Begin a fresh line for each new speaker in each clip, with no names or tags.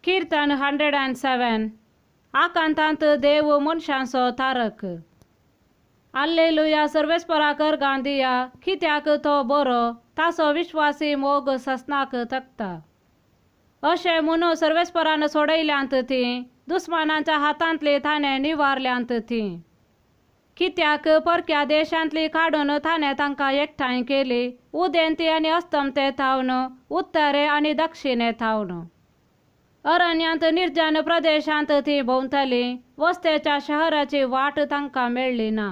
किर्तन 107. आकांतांत देव मनशांचो तारक. आल्लेलुया. सर्वेस्पराक अर्गां दिया, कित्याक तो बरो, ताचो विश्वासी मोग ससनाक तकता. अशें म्हणून सर्वेस्परान सोडयल्यांत तीं, दुस्मानांच्या हातांतली ताणें निवारल्यांत तीं. कित्याक परक्या देशांतली काडून ताणें तांकां एकठांय केली, उदेंती आनी अस्तमते थावन, उत्तरे आनी दक्षिणे थावन. अरण्यांत निर्जन प्रदेशांत ती भोंवतली, वस्तेच्या शहराची वाट तांकां मेळ्ळी ना.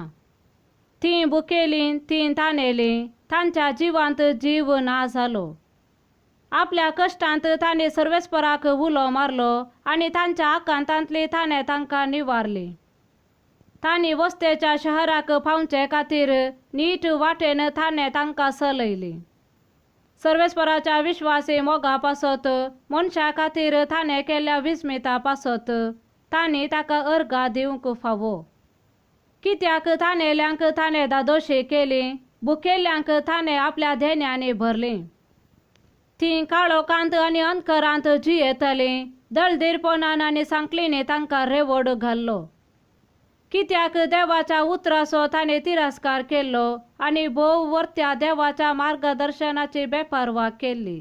तीं भुकेलीं, तीं तानेलीं, तांच्या जिवांत जीव ना जालो. आपल्या कश्टांत तांणी सर्वेस्पराक उलो मारलो आनी तांच्या आकांतांतली ताणें तांकां निवारली. तांणी वस्तेच्या शहराक पावचे खातीर नीट वाटेन ताणें तांकां चलयली. सर्वेस्पराच्या विश्वासी मोगा पासत, मनशा खातीर ताणें केल्ल्या विस्मिता पासत तांणी ताका अर्गां दिवंक फावो. कित्याक ताणेल्यांक ताणें धादोशी केली, भुकेल्ल्यांक ताणें आपल्या धेन्यांनी भरली. तीं काळोखांत आनी अंधकारांत जियेतलीं, दळदीरपणान आनी सांकळींनी तांकां रेवड घाल्लो. कित्याक देवाच्या उतराचो ताणें तिरस्कार केल्लो आनी भोव वर्त्या देवाच्या मार्गदर्शनाची बेपर्वा केल्ली.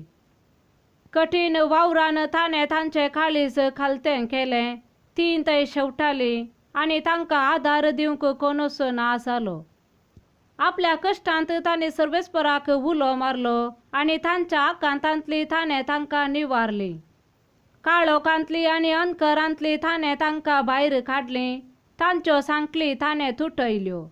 कठीण वावरान ताणें तांचें काळीज खालतें केलें, तीं थंय शेवटालीं आनी तांकां आदार दिवंक कोणूच ना जालो. आपल्या कश्टांत तांणी सर्वेस्पराक उलो मारलो आनी तांच्या आकांतांतली ताणें तांकां निवारली. काळोखांतली आनी अंधकारांतली ताणें तांकां भायर काडली, तांच्यो सांकळी ताणें तुटयल्यो.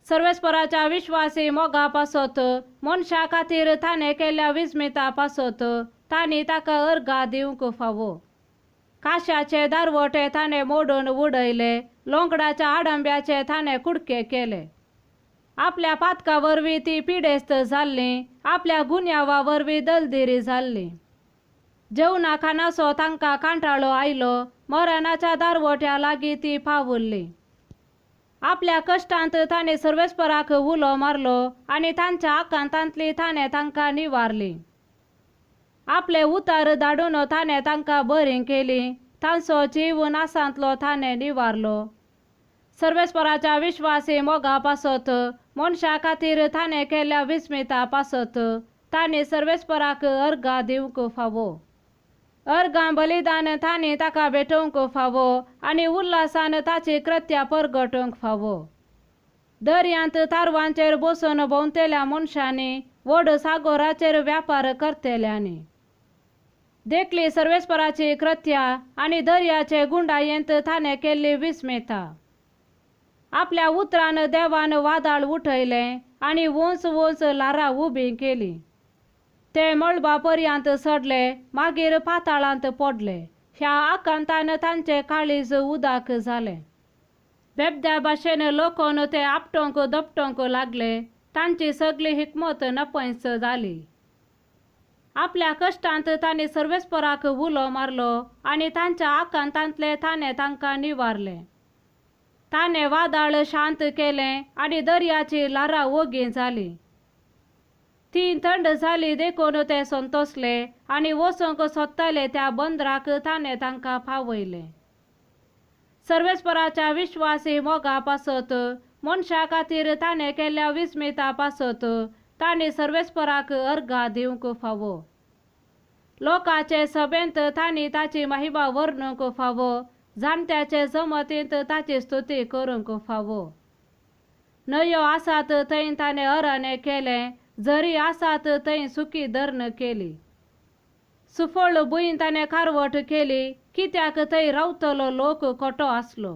सर्वेस्पराच्या विश्वासी मोगा पासत, मनशा खातीर ताणें केल्ल्या विस्मिता पासत तांणी ताका अर्गां दिवंक फावो. काशाचे दारवटे ताणें मोडून उडयले, लोंगडाच्या आडंब्याचे ताणें कुडके केले. आपल्या पातका वरवीं ती पिडेस्त जाल्ली, आपल्या गुन्यांवा वरवीं दलदिरी जाल्ली. जेवणा खाणाचो तांकां कांटाळो आयलो, मरणाच्या दारवट्या लागीं ती पावुल्ली. आपल्या कश्टांत ताणें सर्वेस्पराक उलो मारलो आनी तांच्या आकांतांतली ताणें तांकां निवारली. आपले उतार धाडून ताणें तांकां बरी केली, तांचो जीव नासांतलो ताणें निवारलो. सर्वेस्पराच्या विश्वासी मोगा पासत, मनशा खातीर ताणें केल्ल्या विस्मिता पासत तांणी सर्वेस्पराक अर्गां दिवंक फावो. अर्गां बलिदान तांणी ताका भेटोवंक फावो आनी उल्हासान ताची कृत्या परगटोवंक फावो. दर्यांत तारवांचेर बसून भोंवतेल्या मनशांनी, व्हड सागोराचेर व्यापार करतल्यांनी देखली सर्वेस्पराची कृत्या आनी दर्याचे गुंडायेंत ताणें केल्ली विस्मिता. आपल्या उतरान देवान वादळ उठयलें आनी उंच उंच ल्हारां उबीं केलीं. ते मळबा पर्यंत चडले, मागीर पाताळांत पडले. ह्या आकांतान तांचें काळीज उदक जालें. बेबद्या भाशेन लोकोन ते आपटोवंक दपटोवंक लागले, तांची सगळी हिकमत नपयंच जाली. आपल्या कश्टांत तांणी सर्वेस्पराक उलो मारलो आनी तांच्या आकांतांतले ताणें तांकां निवारलें. ताणें वादळ शांत केलें आनी दर्याची ल्हारां ओगी जालीं. ती थंड जाली देखून ते संतोसले आनी वचूंक सोदताले त्या बंदराक ताणें तांकां पावयलें. सर्वेस्पराच्या विश्वासी मोगा पासत, मनशा खातीर ताणें केल्ल्या विस्मिता पासत तांणी सर्वेस्पराक अर्गां दिवंक फावो. लोकांचे सभेंत तांणी ताची महिमा वर्णूंक फावो, जाणट्याचे जमतींत ताची स्तुती करूंक फावो. न्हंयो आसात थंय ताणें अरण्य केलें, झरी आसात थंय सुकी धरण केली. सुफळ भूंय ताणें कारवट केली, कित्याक थंय रावतलो लोक खोटो आसलो.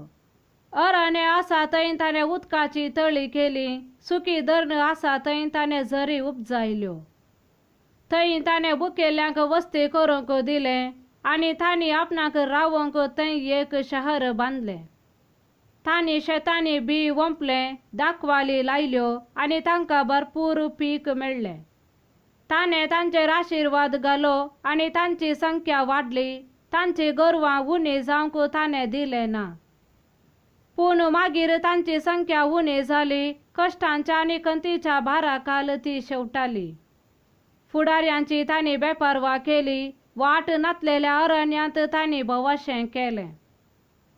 अरण्य आसा थंय ताणें उदकाची तळी केली, सुकी धरण आसा थंय ताणें झरी उपजायल्यो. थंय ताणें भुकेल्ल्यांक वस्ती करूंक दिलें आनी तांणी आपणाक रावंक थंय एक शहर बांदलें. तांणी शेतांनी बी वोंपलें, दाखवाली लायल्यो आनी तांकां भरपूर पीक मेळ्ळें. ताणें तांचेर आशिर्वाद घालो आनी तांची संख्या वाडली, तांची गोरवां उणी जावंक ताणें दिलें ना. पूण मागीर तांची संख्या उणी जाली, कश्टांच्या आनी खंतीच्या भाराखाल ती शेवटाली. फुडाऱ्यांची तांणी बेपर्वा केली, वाट नातलेल्या अरण्यांत तांणी भोवाशें केलें.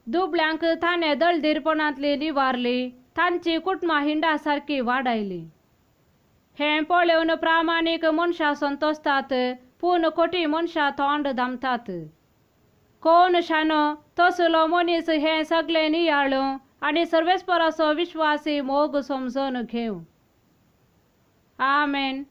दुबळ्यांक ताणें दळदीरपणांतली निवारली, तांची कुटुंबां हिंडा सारकी वाडयली. हें पळोवन प्रामाणीक मनशां संतोसतात, पूण खोटी मनशां तोंड दामतात. कोण शाणो तसलो मनीस हें सगळें नियाळूं आनी सर्वेस्पराचो विश्वासी मोग समजून घेवं. आमेन.